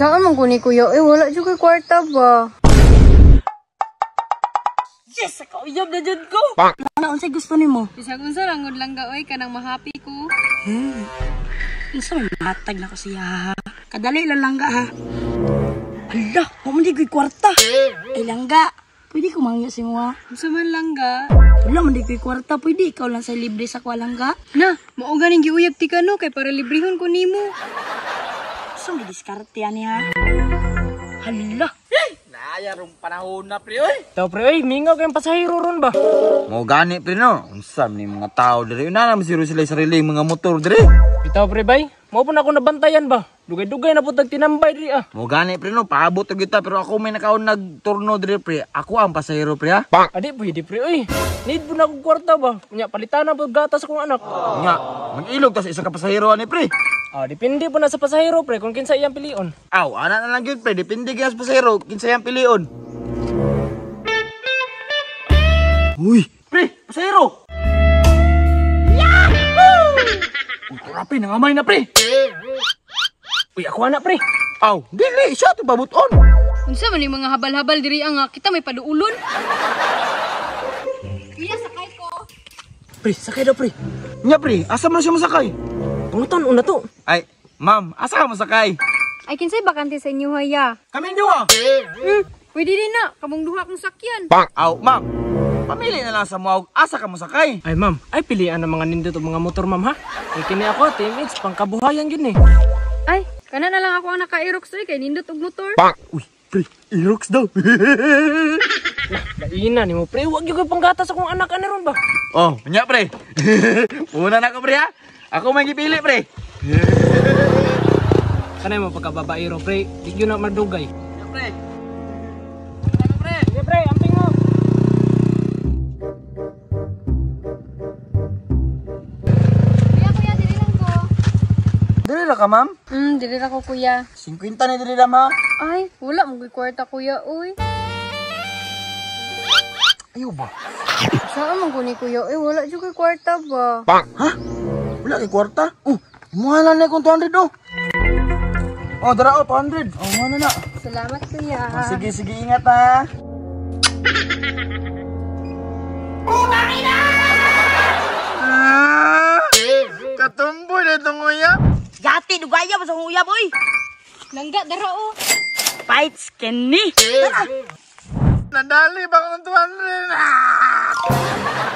Saan man ko ni kuya? Eh, wala jud koy kwarta ba? Yes, nakauyab na jud ko. Lana, unsay gusto nimo? Bisag unsa rangod lang ga oy kanang mahappy ko. Unsa may matag na ko siya ha? Kadali lang langga ha. Hala, wa man di ko'y kwarta. Ay langga, pwede ko mangyo si mo ha? Unsa man lang ga? Wala man di ko'y kwarta, pwede ikaw lang sa libre sa kwa langga. Na, mao ganing giuyab ti ka no kay para librehon ko nimo. Unsa may diskarte ani ha? Hala. Naya rong panahon na pre oy. Taw pre, oy, mingaw kayong pasahero ron ba? Mo gani pre no. Unsa ni mga tao diri na naman siro sila sarili mga motor diri. Bitaw pre bay, mao po na ako nabantayan ba? Dugay-dugay na po tag tinambay diri ah. Mo gani pre no, paabot og kita pero ako may nakaon nagturno diri pre. Ako ang pasahero pre ha. Adi pwede pre, oy. Need po na akong kwarta ba? Unya palitan na po gatas akong anak. Nya, mag-ilog tas isa ka pasahero ani pre. Ah, depende po na sa pasahero pre kung kinsa iyang pilion. Aw, ana na lang gyud pre, depende gyud sa pasahero kinsa iyang pilion. Uy, pre, pasahero. Yahoo! Uy, tara pre, nangamay na pre. Uy, ako anak pre. Aw, dili, siya to pabuton. Unsa man yung mga habal-habal diri ang kita may paduulon. Kuya, sakay ko. Pre, sakay daw pre. Nya pre, asa man siya masakay? Pangutan una to. Ay, ma'am, asa ka masakay? Ay kinsay bakante sa inyo haya? Kami duha. Pwede din na, kamong duha akong sakyan. Aw, ma'am. Pamili na lang sa muag, asa ka masakay? Ay ma'am, ay pilian ng mga nindot og mga motor ma'am ha. Kay kini ako TMX pangkabuhayan gyud ni. Ay, kana na lang ako ang naka-Aerox oy kay nindot og motor. Uy, pre, Aerox daw. Laina nimo pre, wag gyud koy panggatas akong anak ani ron ba? Oh, nya pre. Una na ko pre ha. Ako may gipili pre. Kanay mo pagkababaero pre, di gyud na madugay. Nya pre. Sige pre, amping mo. Kuya, kuya, dili lang ko. Dili ra ka, ma'am? Dili ra ko kuya. 50 ni dili ra, ma. Ay, wala mo koy kwarta kuya oy. Ayaw ba? Saan man ko ni kuya? Eh, wala jud koy kwarta ba? Ha? Wala kay kwarta? Oh, muha na na kung 200 oh. Oh, dara oh, 200. Oh, muha na na. Salamat kuya. Oh, sige, sige, ingat ha. Ah, katumboy na itong uyab. Yati dugaya ba sa akong uyab oy? Langga dara oh. Fights kini. Tara. Nadali ba kung 200? Ah!